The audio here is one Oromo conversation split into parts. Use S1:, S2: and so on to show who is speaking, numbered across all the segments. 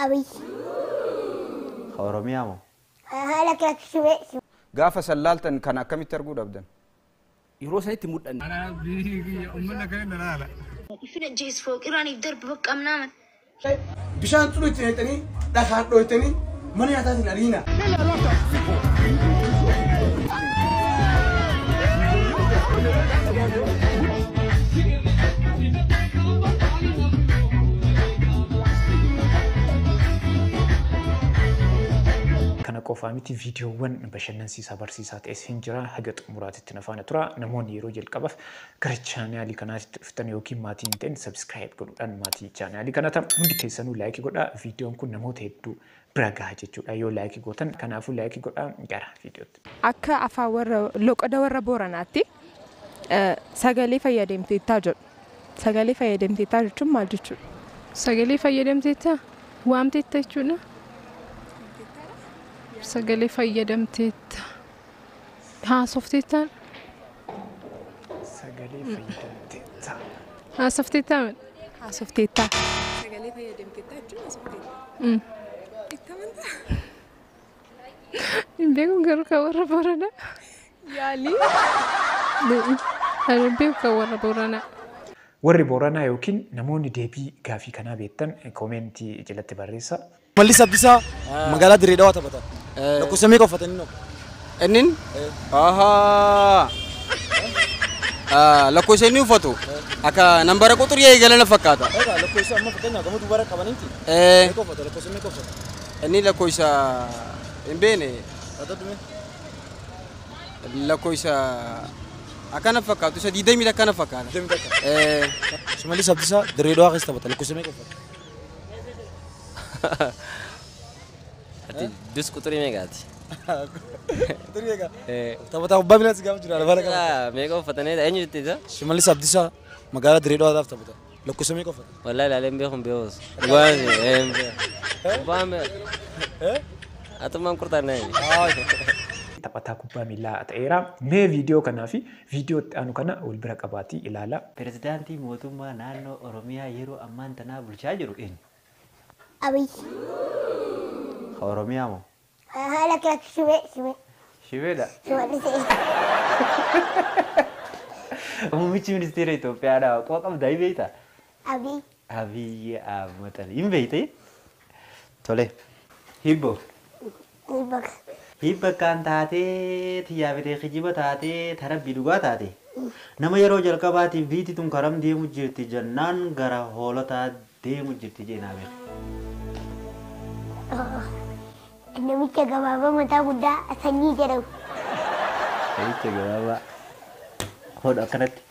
S1: Abiy.
S2: Oromiyaa moo?
S1: Haala kee shibee.
S3: Gaafa sallaaltan kan akkamitti arguu dhabdan?
S4: Yeroo sanitti mul'anne.
S5: Bishaan xuru itti naqxanii dhakaan dhoytanii mana nyaataatiin ariina.
S6: Kana qofaa miti viidiyoowwan bashannansiisaa barsiisaa ta'es hin jira haga xumuraatitti na faana tura. Namoonni yeroo jalqabaaf gara chaanaalii kanaatti dhuftan yookiin maatii hin ta'in subscribe godhuudhaan maatii chaanaalii kana ta'a. Hundi keessanuu laayikii godhaa. Viidiyoon kun namoota hedduu bira gaha jechuudha yoo laayikii gootan. Kanaafuu laayikii godhaa gara viidiyootti.
S7: Akka afaan warra loqoda warra Booranaatti sagalee fayyadamteettaa jedhu. Sagalee fayyadamteettaa jechuun maal jechuudha?
S8: Sagalee fayyadamteettaa? Waamteetta jechuudha. Sagalee fayyadamteetta. Haasofteettaa?
S6: Sagalee fayyadamteettaa.
S8: Haasofteettaa?
S7: Haasofteettaa. Sagalee fayyadamteettaa jechuun haasofteettaa. Itti amantaa?
S8: Hin beeku garuu kan warra Booranaa.
S7: Yaalii.
S8: Hin beeku kan warra Booranaa.
S6: Warri Booranaa yookiin namoonni deebii gaafii kanaa beektan koomentii jalatti barreessaa.
S5: Mallis Abdiisaa magaalaa Dirree Dhawaa taphata. Lakkoofsa meeqa uffatanii noo?
S9: Innin? Ahaa. Lakkoofsa inni uffatu akka nambara quxurii eegale na fakkaata.
S5: Egaa lakkoofsa amma fakkeenyaaf gama dubara qabaniiti. Meeqa uffata lakkoofsa meeqa uffata?
S9: Inni lakkoofsa hin beekne. Lakkoofsa akkana fakkaatu isa 20 akkana fakkaata.
S5: 20 Shimallis Abdiisaa Dirree Dhawaa keessa taphata lakkoofsa meeqa uffata?
S10: Ati dus quxurii meeqaati?
S5: Quxurii meeqa? Taphataa kubbaa miilaatti gaafa jira lafa kana.
S10: Meeqa uffatanii eenyu jettee isa?
S5: Shimallis Abdiisaa magaalaa Dirree Dhawaadhaaf taphata. Lakkoofsa meeqa uffata?
S10: Wallaahi ilaalee hin beeku hin beekus. Dhugaan hin beeku. Kubbaan beeku. Atummaan qurxannee.
S6: Taphataa kubbaa miilaa ta'eera. Mee viidiyoo kanaa fi viidiyoo itti aanu kana wal bira qabaatii ilaala.
S2: Pirezidaantii mootummaa naannoo Oromiyaa yeroo ammaan tanaa bulchaa jiru eenyu?
S1: Abiy.
S2: Oromiyaa moo?
S1: Haala kee shibee shibee.
S2: Shibeedha.
S1: Shimallis.
S2: Muummichi ministeera Itoophiyaadha. Quba qabdaa hin beektaa?
S1: Abiy.
S2: Abiy Ahmed Ali. Hin beekte? Tole. Hibbo.
S1: Hibbo.
S2: Hibba kan taatee xiyyaa fidee kijiba taatee tarabbii dhugaa taate. Nama yeroo jalqabaatiif biitti tun karam deemu jirti jennaan gara hoolotaa deemu jirti jeenaa beeku.
S1: Namicha gabaabaa mataa guddaa sanyii jedhamu.
S2: Namicha gabaabaa hodhu akkanatti.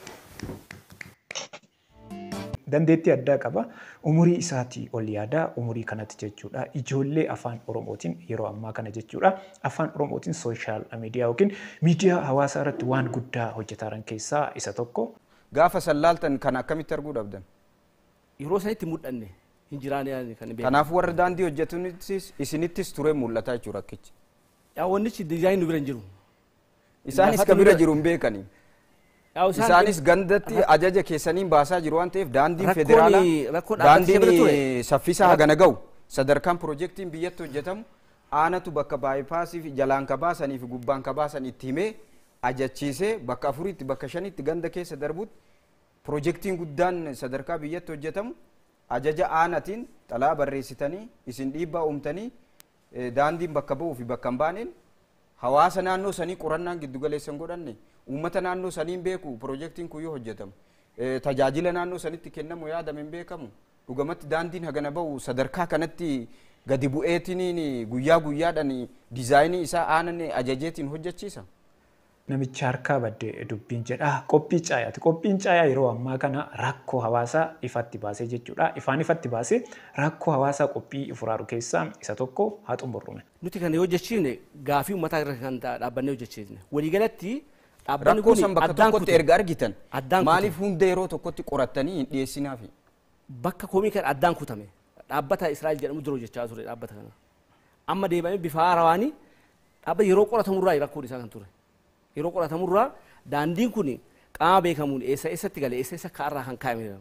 S6: Dandeettii addaa qaba. Umurii isaatii ol yaada. Umurii kanatti jechuudha. Ijoollee afaan Oromootiin yeroo ammaa kana jechuudha. Afaan Oromootiin sooshaal miidiyaa yookiin miidiyaa hawaasaa irratti waan guddaa hojjetaa jiran keessaa isa tokko.
S3: Gaafa sallaaltan kan akkamitti arguu dhabdan?
S4: Yeroo sanitti mul'anne. Hin jiraane kan beekamu.
S3: Kanaafuu warra daandii hojjetanittis isinittis turee mul'ataa jechuudha rakkichi.
S4: Yaa wannichi diizaayinii nu bira hin jiru.
S3: Isaanis kan bira jiru hin beekani. Isaanis gandatti ajaja keessaniin baasaa jiru waan ta'eef daandiin federaalaa daandiin saffisaa hagana ga'u sadarkaan piroojeektiin biyyatti hojjetamu aanatu bakka baayipaasii fi jalaan ka baasanii fi gubbaan ka baasan itti himee ajachiisee bakka afuritti bakka shanitti ganda keessa darbutti piroojeektiin guddaan sadarkaa biyyatti hojjetamu ajaja aanatiin xalaa barreessitanii isin dhiibbaa uumtanii daandiin bakka ba'uu fi bakka hin baaneen hawaasa naannoo sanii qorannaan giddugaleessan godhanne uummata naannoo sanii hin beeku piroojeektiin kun yoo hojjetamu tajaajila naannoo sanitti kennamu yaadame hin beekamu dhugamatti daandiin hagana ba'u sadarkaa kanatti gadi bu'eetiniin guyyaa guyyaadhaan diizaayinii isaa aanan ajajeetiin hojjechiisa.
S6: Namicha harkaa badde dubbiin jedha. Qophii caayaati. Qophiin caayaa yeroo ammaa kana rakkoo hawaasaa ifatti baasee jechuudha. Ifaan ifatti baasee rakkoo hawaasaa qophii furaaru keessaa isa tokko haa xumurrume.
S4: Nuti kan hojjechiifne gaafii uummataa irra kan dhaabbannee hojjechiifne. Waliigalatti dhaabbanni
S3: Rakkoo
S4: kun
S3: san bakka
S4: addaan
S3: tokkotti
S4: kute.
S3: erga argitan
S4: Addaan kute.
S3: maaliif hunda yeroo tokkotti qorattanii hin dhiyeessinaafi?
S4: Bakka komii kan addaan kutame dhaabbata Israa'el jedhamu dura hojjechaa ture dhaabbata kana. Amma deebi'amee bifa haarawaanii dhaabbata yeroo qoratamurraa rakkoon isaa kan ture. Yeroo qoratamurraa daandiin kun qaama beekamuun eessa eessatti gale eessa eessa kaarraa kan kaa'ame.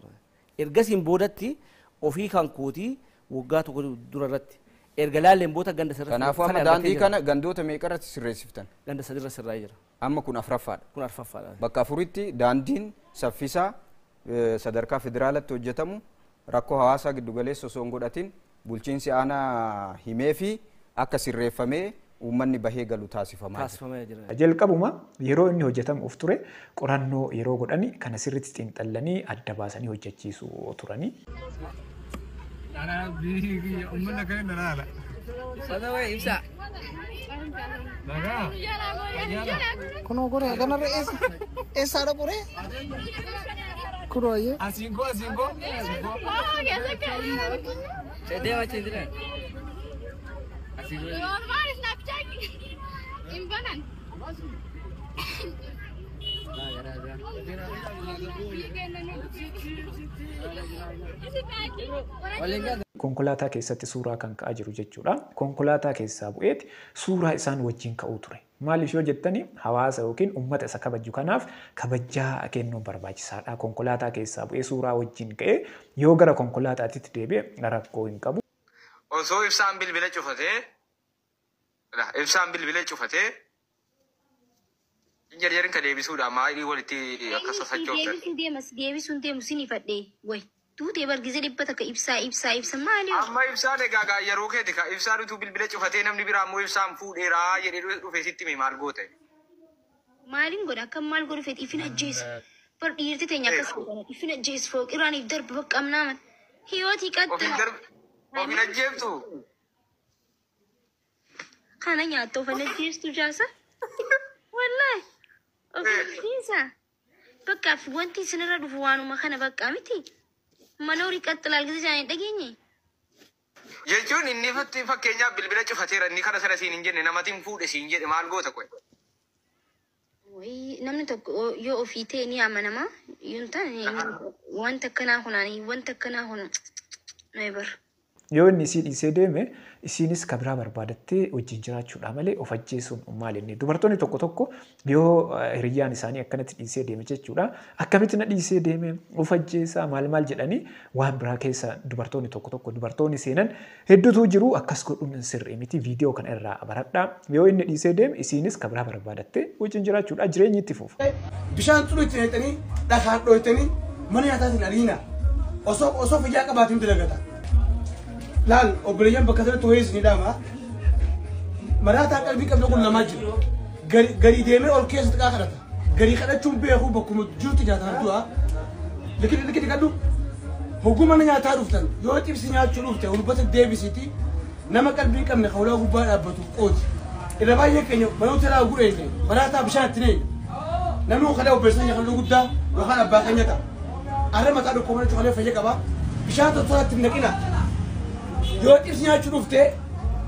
S4: Ergasiin boodatti ofii kan kootii Waggaa tokko dura irratti. Erga laalleen booda ganda sirra.
S3: Kanaafuu amma daandii kana gandoota meeqa irratti sirreessiftan?
S4: Ganda sadirra sirraa jira.
S3: Amma kun afuraffaadha.
S4: Kun afuraffaadha.
S3: Bakka afuritti daandiin saffisaa sadarkaa federaalatti hojjetamu rakkoo hawaasaa giddugaleessa osoo hin godhatin bulchiinsi aanaa himee fi akka sirreeffamee uummanni bahee galu taasifamaa
S4: jira.
S6: Jalqabuma yeroo inni hojjetamuuf ture qorannoo yeroo godhani kana sirriitti xiinxallanii adda baasanii hojjechiisuu turani.
S5: Kunoo goree kanarra eessaadha qoree? Kunoo ayyee.
S11: Asiin koo asiin koo.
S10: Deema achiin.
S6: Konkolaataa keessatti suuraa kan ka'aa jiru jechuudha. Konkolaataa keessaa bu'eeti suuraa isaan wajjin ka'uu ture. Maaliif yoo jettani hawaasa yookiin uummata isa kabaju kanaaf kabajaa kennuun barbaachisaadha. Konkolaataa keessaa bu'ee suuraa wajjin ka'ee yoo gara konkolaataatti deebi'e rakkoo hin qabu.
S11: Osoo ibsaan bilbila cufatee ibsaan bilbila cufatee jarjarin ka deebisuudha maalii walitti akka sasachooftan.
S12: Deebisuun deemu sin ifadhee wayi tuutee bargisee dhibba takka ibsaa ibsaa ibsa maali?
S11: Amma ibsaan egaa yeroo keeti ka ibsaan utuu bilbila cufatee namni biraa immoo ibsaan fuudheeraa jedhee dhufe sitti hime maal goote?
S12: Maaliin godha akkam maal godhu fedhi ifin ajjeesu. Bar dhiirti teenya akkas godhan ifin ajjeesu fooqiraaniif darba bakka amnaaman. Hiyootii qaxxaa.
S11: Ofin ajjeeftu?
S12: Kana nyaatta ofin ajjeestu jaasa? Wallaahi ofin ajjeesa. Bakka wanti isinirra dhufu waanuma kana bakka miti. Mana horii qaxxilaa gisa jaanii dhageenye.
S11: Jechuun inni fakkeenyaaf bilbila cufateera inni kana sana siin hin jenne namatiin fuudhe siin jedhe maal goota qoy?
S12: Namni tokko yoo ofii ta'e ni amanama. Yoo hin taane wanta akkanaa kunaanii wanta akkanaa kun na bara.
S6: Yoo inni isii dhiisee deeme isiinis kabiraa barbaadattee wajjin jiraachuudha malee of ajjeesuun maal inni dubartoonni tokko tokko yoo hiriyyaan isaanii akkanatti dhiisee deeme jechuudha akkamitti na dhiisee deeme of ajjeesaa maal maal jedhanii waan biraa keessa dubartoonni tokko tokko dubartoonni seenan hedduutu jiru akkas godhuun sirrii miti viidiyoo kana irraa baradhaa yoo inni dhiisee deeme isiinis kabiraa barbaadattee wajjin jiraachuudha jireenyi itti fufa.
S5: Bishaan xuruu itti naqxanii dhakaan dhooytanii mana nyaataatiin ariina osoo fayyaa qabaatiin dalagata. Laal obboleeyyan bakka sanatti ho'ee isin dhaama. Maraataa qalbii qabdu kun lamaa jiru. Garii deemee ol keessa xiqqaa kadhata. Garii kadhachuun beeku bakkuma jirutti nyaataan du'a. Likki likki dhiqadhu. Hogguu mana nyaataa dhuftan yoo cibsi nyaachuu dhufte hurbata deebisiiti nama qalbii qabne hawlaa gubbaa dhaabbatu qooti. Irra baay'ee keenya manoota irraa gureenye maraataa bishaan itti neenya. Namni kun kalee obboleessa keenya kan guddaa yookaan abbaa keenya ta'a. Arra mataa dhukkoo mana cufalee fayya qaba. Bishaan tottolaatti hin naqina. Yoo cibsi nyaachuu dhuftee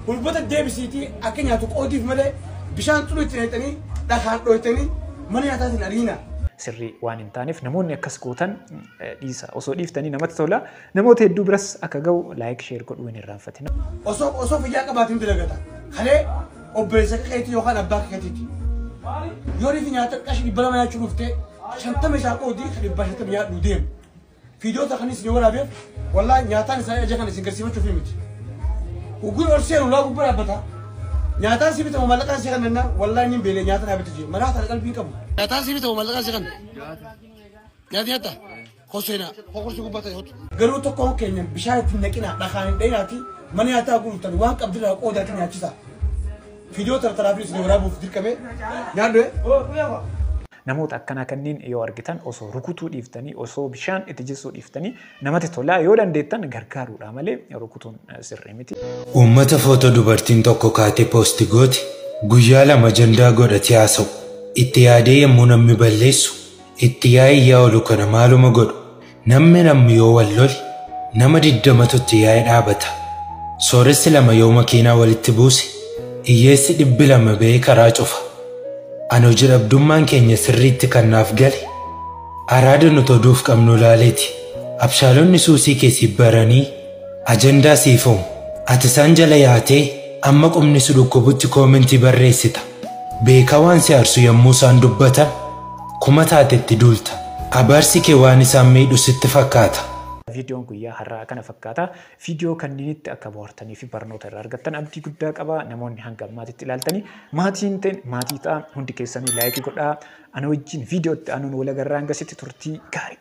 S5: hulbata deebisiitii akka nyaatu qootiif malee bishaan xuruu itti naqxanii dhakaan dhooytanii mana nyaataatiin ariina.
S6: Sirrii waan hin taaneef namoonni akkas gootan dhiisa osoo dhiiftanii namatti tola namoota hedduu biras akka ga'u laayik sheer godhuu hin irraanfatina.
S5: Osoo fayyaa qabaatiin dalagata. Kalee obboleessa keetii yookaan abbaa keetiiti. Yoo rifi nyaata qarshii 200 nyaachuu dhuftee 50 isaa qootii 150 nyaadhu deemu. Fiidoota kanis ni waraabeef wallaahi nyaataan isaanii aja kan isin garsiifachuuf miti. Uguun ol seenu laa gubbaa dhaabbata. Nyaataan si bitamu mallaqaan si kannannaa wallaahi niin beelee nyaata dhaabbitu jee maraataan qalbii qabu. Nyaataan si bitamu mallaqaan si kanna. Nyaata nyaata. Koseenaa kokorsi gubbaa ta'e hotu. Garuu tokkoon keenya bishaan ittiin naqinaa dhakaan hin dhayinaati mana nyaataa gurgurtan waan qabdirraa qoodaatti nyaachisa. Fiidoota tartaraafii isin waraabuuf dirqame nyaadhu.
S6: Namoota akkanaa kanneen yoo argitan osoo rukutuu dhiiftanii osoo bishaan itti jissuu dhiiftanii namatti tolaa yoo dandeettan gargaaruudha malee rukutuun sirrii miti.
S13: Uummata footoo dubartiin tokko kaatee poosti gooti guyyaa lama ajandaa godhatee haasa'u. Itti yaadee yommuu namni balleessu itti yaa'ee yaa oolu kana maaluma godhu namni namni yoo wal lole nama 20 itti yaa'ee dhaabata. Sooressi lama yoo makiinaa walitti buuse hiyyeessi 200 ba'ee karaa cufa. Ani hojii dhabdummaan keenya sirriitti kan naaf gale araada nuti oduuf qabnu laaleeti. Abshaalonni suusii keessi baranii ajandaa siif uumu. Ati isaan jala yaatee amma qubni si dhukkubutti koomentii barreessita. Beekaa waan si aarsu yommuu isaan dubbatan kuma taatetti duulta. Abaarsi kee waan isaan miidhu sitti fakkaata.
S6: Viidiyoon guyyaa har'aa kana fakkaata. Viidiyoo kanneenitti akka bohaartanii fi barnoota irraa argattan abdii guddaa qaba. Namoonni hanga ammaatitti ilaaltanii maatiin ta'in maatii ta'a. Hundi keessanii like godhaa. Ana wajjin viidiyootti aanuun wal agarraa, hangasitti turtii gaarii.